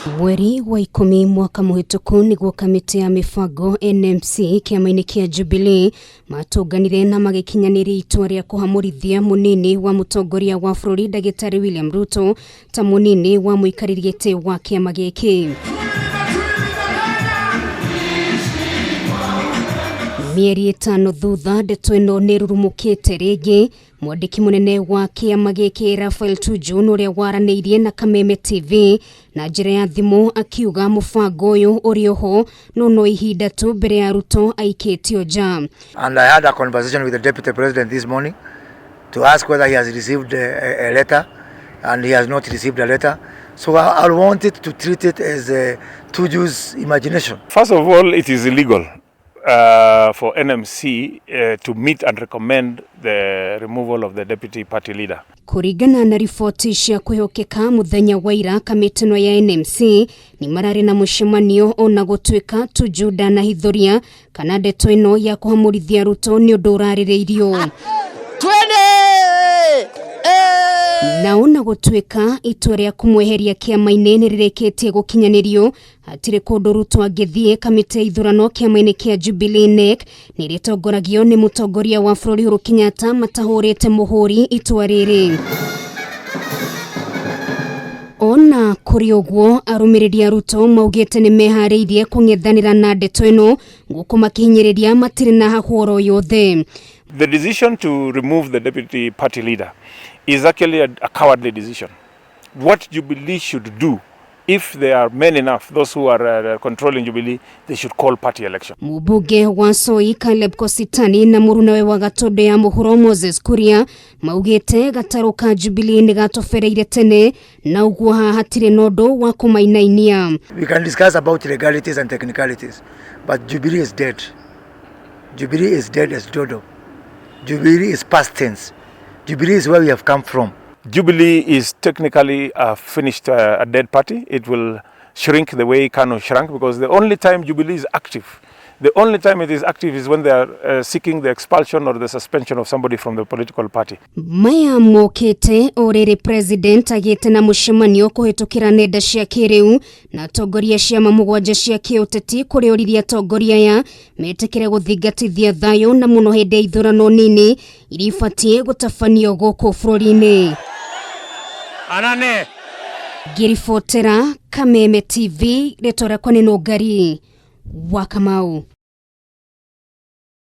Mweri wa 10 mwaka mũhĩtũku nĩguo kamĩtĩ ya mĩbango NMC kĩama-inĩ kĩa Jubilee matũnganire na magĩkinyanĩria itua rĩa kũhamũrithia mũnini wa mũtongoria wa bũrũri ndagĩtarĩ William Ruto ta mũnini wa mũikarĩri gĩtĩ wa kĩama gĩkĩ. Mĩeri 5 thutha ndeto ĩno nĩ ĩrurumũkĩte rĩngĩ. Mwandĩki mũnene wa kĩama gĩkĩ Raphael Tuju ũrĩa waranĩirie na Kameme TV na njĩra ya thimũ akiuga mũbango ũyũ ũrĩ oho no no ihinda tu mbere ya Ruto aikĩtio nja. And I had a conversation with the deputy president this morning to ask whether he has received a letter, and he has not received a letter. So I wanted to treat it as a Tuju's imagination. First of all, it is illegal for NMC to meet and recommend the removal of the deputy party leader. Kũringana na riboti cia kwĩhokeka mũthenya wa ira kamĩtĩ ĩno ya NMC nĩ mararĩ na mũcemanio ona gũtuĩka Tuju ndanahithũria kana ndeto ĩno ya kũhamũrithia Ruto nĩ ũndũ ũrarĩrĩirio. Na ona gũtuĩka itua rĩa kũmweheria kĩama-inĩ nĩ rĩrĩkĩtie gũkinyanĩrio, hatirĩ kũndũ Ruto angĩthiĩ. Kamĩtĩ ya ithurano kĩama-inĩ kĩa Jubilee NEC nĩ rĩtongoragio nĩ mũtongoria wa bũrũri Uhuru Kenyatta matahũrĩte mũhũri itua rĩrĩ. Ona kũrĩ ũguo, arũmĩrĩri a Ruto maugĩte nĩ meharĩirie kũng'ethanĩra na ndeto ĩno gũkũ makĩhinyĩrĩria matirĩ na hahũro yothe. The decision to remove the deputy party leader is actually a cowardly decision. What Jubilee should do, if they are men enough, those who are controlling Jubilee, they should call party election. Mũmbunge wa Soy Caleb Kositany na mũrunawe wa Gatundu ya mũhuro Moses Kuria maugĩte gatarũ ka Jubilee nĩ gatobereire tene na ũguo haha hatirĩ na ũndũ wa kũmainainia. We can discuss about legalities and technicalities, but Jubilee is dead. Jubilee is dead as dodo. Jubilee is past tense. Jubilee is where we have come from. Jubilee is technically a finished, a dead party. It will shrink the way KANU shrank, because the only time Jubilee is active, the only time it is active is when they are seeking the expulsion or the suspension of somebody from the political party. Maya mokĩte o rĩrĩ president agĩte na mũcemanio kũhĩtũkĩra nenda cia kĩrĩu na atongoria ciama 7 cia kĩũteti kũrĩa oririe atongoria aya metĩkĩre gũthingatithia thayũ na mũno hĩndĩ ya ithurano nini iria ibatiĩ gũtabanio gũkũ bũrũri-inĩ. Anane. Ngĩribotera Kameme TV, rĩtwa rĩakwa nĩ Nũngari wa Kamau.